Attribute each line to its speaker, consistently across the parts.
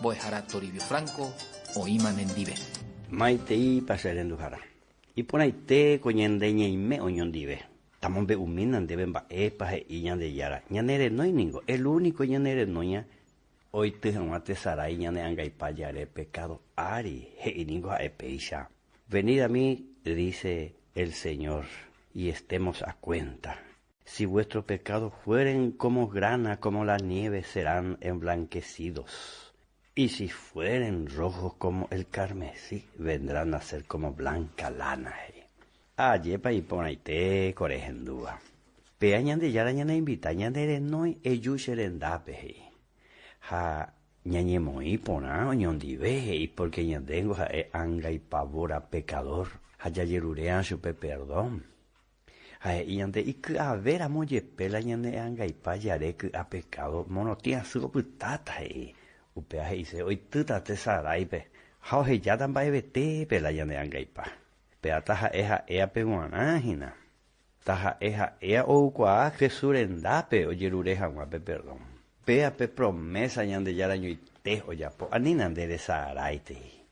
Speaker 1: Mbo'ehára Toribio Franco oĩma nendive.
Speaker 2: Maiteípa che renduhára. Iporãite ko ñande ñaime oñondive. Tamombe'umína ndéve mba'épa he'i Ñandejára. Ñane renói ningo, el único ñane renóiã oity hag̃ua tesarái ñane angaipa jare pekádo ári, he'i ningo ha'e péicha. Venid a mí, dice el Señor, y estemos a cuenta. Si vuestros pecados fueren como grana, como la nieve, serán emblanquecidos. Y si fueren rojos como el carmesí, vendrán a ser como blanca lana, he'i. Ajépa iporãite ko rehendúva. Péa Ñandejára ñaneinvita ñanerenói eju che rendápe, he'i. Ha ñañemoĩ porã oñondive, he'i, porque ñandéngo ha'e angaipavóra pecador, ha jajeruréã chupe perdón. Ha he'i ñande iky'ave ramo jepe la ñane angaipa jare ky'a pecado morotĩ asy opytáta, he'i. Upéva he'ise oitýta tesaráipe ha ohejáta mba'evetépe la ñane angaipa. Péva taha'e ha'éape g̃uarã hína. Taha'e ha'éa oukuaa Jesús rendápe ojerure hag̃ua pe perdón. Péva pe promesa Ñandejára ñoite ojapo, anína nde resaráitei.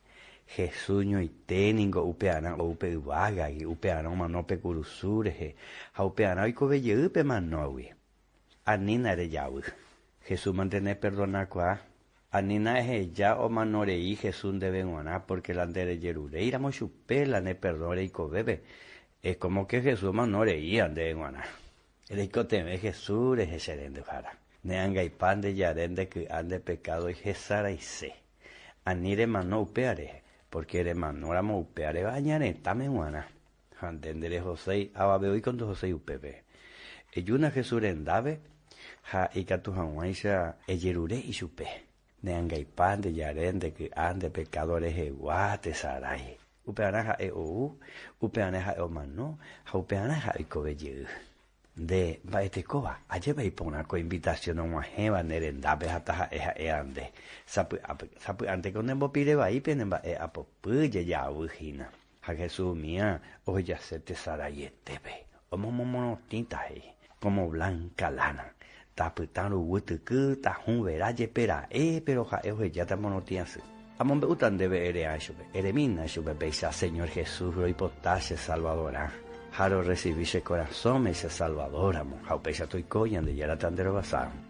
Speaker 2: Jesús ñoite ningo upearã ou pe yvágagui, upearã omano pe kurusu rehe, ha upearã oikove jey pe manógui. Anína rejavy. Jesús mante neperdonakuaa. Anína eheja omano rei Jesús ndéve g̃uarã, pórke la nderejeruréiramo chupe la ne perdón reikovépe, es como que Jesús omano reíva ndéve g̃uarã. Reikotevẽ Jesús rehe che rendyhára. Ne angaipa nde jare nde ky'a nde pekádo ihesaraise. Ani remano upéva rehe, pórke remanóramo upéva reva aña retãme g̃uarã. Ha nde nderehoséi, avave oiko ndohoséi upépe. Ejúna Jesús rendápe ha ikatu hag̃uáicha ejerure ichupe. Ne angaipa, nde jare, nde ky'a, nde pekádo rehegua tesarái. Upearã ha'e ou, upearã ha'e omano ha upearã ha'e oikove jey. Nde mba'etekóva, ajépa iporã ko invitasión og̃uahẽva ne rendápe ha taha'e ha'éva nde. Sapy'ánteko nembopire vai pene mba'e apopy jejavy hína. Ha Jesús umía ohejase tesaraietépe, omomomorotĩta he'i, como blanca lana, tapytã ruguy tyky, tahũ vera jepe ra'e, pero ha'e ohejáta morotĩ asy. Amombe'úta ndéve ere'ã chupe, Eremína chupe péicha, Señor Jesús, roipota che Salvadorã, ha rorresivi che korasõme che Salvador ramo, ha upéicha toiko Ñandejára ta nde rovasa.